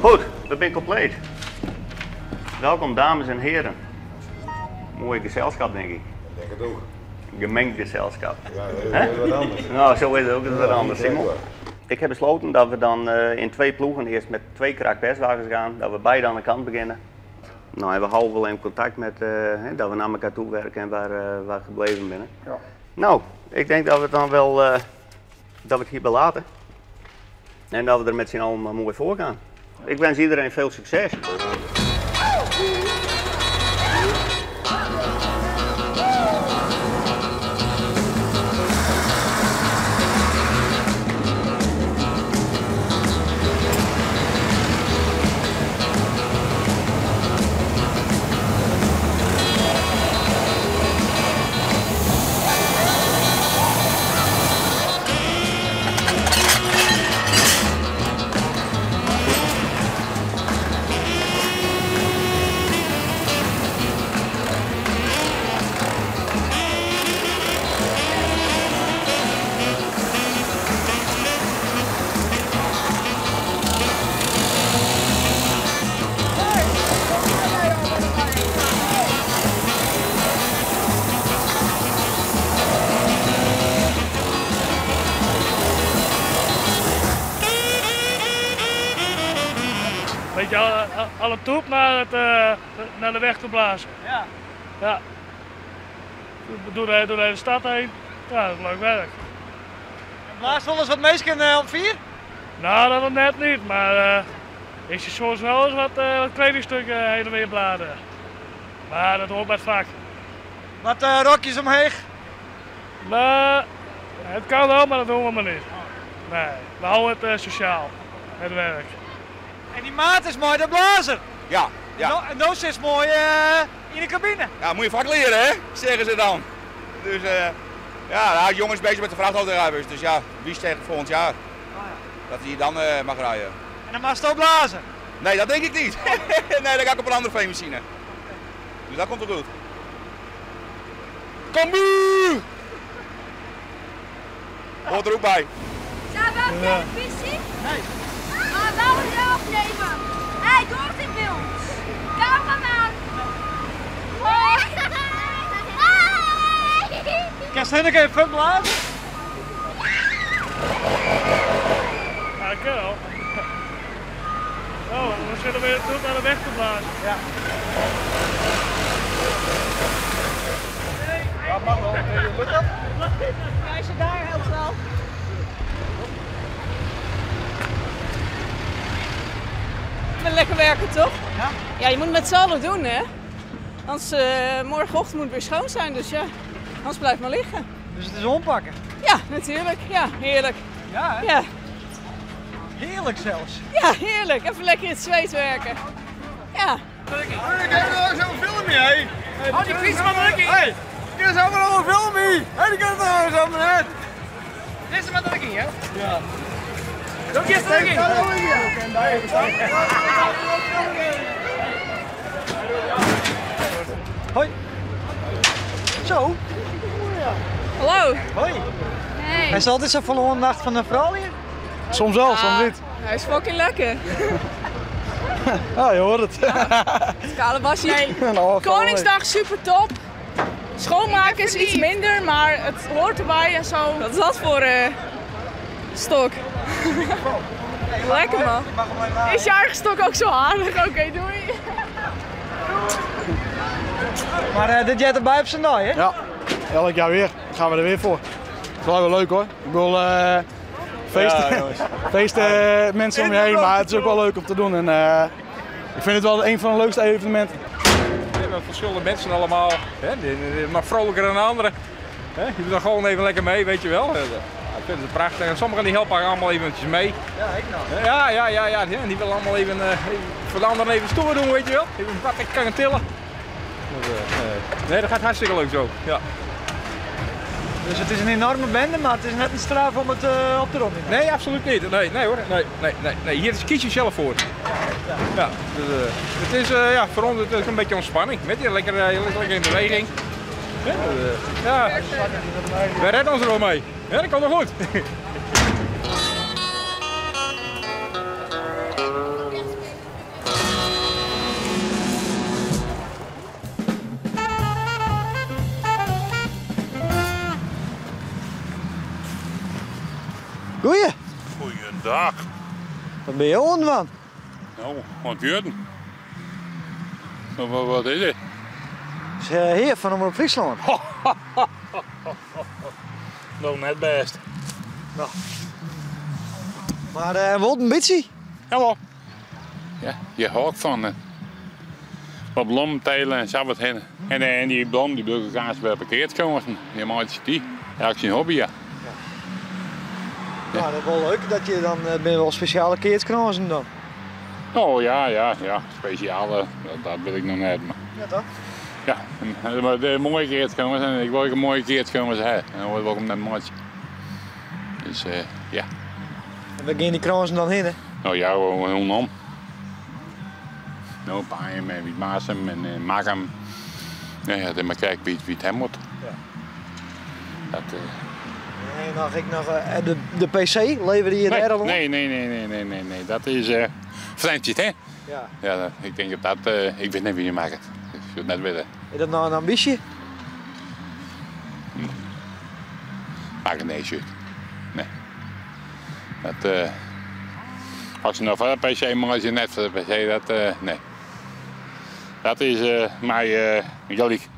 Goed, we binne kompleet. Welkom dames en heren. Mooi gezelschap denk ik. Ik denk het ook. Gemengd gezelschap. Ja, dat is wat anders. Nou, zo is het ook eens wat Ja, anders, niet Simon. werkbaar. Ik heb besloten dat we dan in twee ploegen eerst met twee krakperswagens gaan. Dat we beide aan de kant beginnen. Nou, en we houden wel even contact met, hè, dat we naar elkaar toe werken en waar we gebleven zijn. Ja. Nou, ik denk dat we het dan wel, dat we het hierbij laten. En dat we er met z'n allen maar mooi voor gaan. Ik wens iedereen veel succes. Beetje alle troep naar de weg te blazen. Ja. Ja. Door de hele stad heen. Ja, dat is leuk werk. En blaast wel eens wat meesken om 4? Nou, dat nog net niet, maar ik zie soms wel eens wat kledingstukken heen en weer bladen. Maar dat hoort bij het vak. Wat rokjes omheen? Maar het kan wel, maar dat doen we maar niet. Nee, we houden het sociaal, het werk. En die maat is mooi, de blazer. Ja, ja. No, en Noos is mooi in de cabine. Ja, moet je vak leren, hè? Zeggen ze dan. Dus ja, nou, jongens bezig met de vrachtautorijbewijs. Dus ja, wie zegt volgend jaar dat hij dan mag rijden. En dan mag je ook blazen? Nee, dat denk ik niet. Nee, dan ga ik op een andere veemachine. Dus dat komt wel goed. Cambuur! Hoort er ook bij. Zijn we op televisie? Nee. Maar wel weer opnemen. Hé, hey, door in beeld. Cameraman. Hoi. Kan je nog even goed blazen? Ja, dat kan wel. Oh, we zullen weer terug naar de weg te blazen. Ja. Ja, mag wel. Lukt dat? Ja, als je daar helpt wel. Lekker werken, toch? Ja. Ja, je moet het met z'n allen doen, hè? Anders morgenochtend moet het weer schoon zijn, dus ja, anders blijft maar liggen. Dus het is ompakken? Ja, natuurlijk. Ja, heerlijk. Ja, hè? Ja. Heerlijk zelfs. Ja, heerlijk. Even lekker in het zweet werken. Ja. Ik heb er zo'n filmpje, hè? Oh, die fiets van Lucky! Hé, dit is allemaal een filmpje! Hé, die kan het nou zo maar net! Dit is wat Lucky, hè? Ja. Doe je Lucky! Hoi. Zo. Hallo. Hoi. Hey. Hij is altijd zo verloren nacht van de vrouw hier? Soms wel, soms niet. Hij is fucking lekker. Ja, je hoort het. Het kale basje. Nou, Koningsdag super top. Schoonmaken is iets minder, maar het hoort erbij en zo. Wat is dat voor stok? Lekker man. Is je eigen stok ook zo aardig? Oké, doei. Maar dit jij erbij op zijn naai, hè? Ja, elk jaar weer. Dan gaan we er weer voor. Het is wel weer leuk hoor. Ik bedoel, feesten, Ja, jongens. feesten, mensen om je heen, maar het is ook wel leuk om te doen. En, ik vind het wel een van de leukste evenementen. We hebben verschillende mensen allemaal, hè? Maar vrolijker dan anderen. Hè? Je doet dan gewoon even lekker mee, weet je wel. Ik vind het prachtig. En sommigen die helpen allemaal eventjes mee. Ja, ik nou. Ja, ja, ja, ja. Ja, die willen allemaal even, even voor de anderen even stoer doen, weet je wel. Even wat ik kan tillen. Dus, nee, dat gaat hartstikke leuk zo. Ja. Dus het is een enorme bende, maar het is net een straf om het op te ronden. Nee, absoluut niet. Nee, nee hoor. Nee, nee, nee, nee. Hier kies je zelf voor. Ja, dus, het is ja, voor ons het is een beetje ontspanning. Weet je, lekker, lekker in beweging. Ja, ja. Wij redden ons er wel mee. Ja, dat komt wel goed. Wat binne jo oan it dwaan? No, oan it wurden. Wat is dit? Is hear fan Omrop Fryslân. No, net bêst. No. Mar uh, wol in bytsje? Jawol. Ja, hjir hâld ik fan. Wat blommen telen en sa wat hinne. En, en dy blom dy brûk ik aanst wer op de keatskrânsen. Dy meitsje dy. Ja, syn hobby, ja. Ja. Nou, dat is wol leuk dat je dan binne wol spesjale keatskrânsen dan. Oh ja, ja, ja. Spesjale, dat, dat wit ik noch net. Mar... Ja, toch? Ja, mar de moaie keatskrâns en ik wol ek in moaie keatskrâns ha. En dan wol ik him net meitsje. Dus uh, ja. En wêr gean dy krânsen dan hinne? No ja, rûnom. No, Baaium en Wytmarsum en uh, Makkum. Ja, ja, mar krekt wie it ha moat. Ja. Dat, uh... En noch ek noch de, de PC, levere je dêr al oan? Nee, nee, nee, nee, nee, nee, nee. Dat is uh, Frjentsjer, hè? Ja. Ja, ik tink dat dat, uh, ik wit net wie dy makket. Ik soe it net witte. Is dat no in ambysje? Hm. Makket net út. Nee. Dat, uh, as se no foar de PC meitsje, net foar de PC, dat, uh, nee. Dat is uh, my gelyk.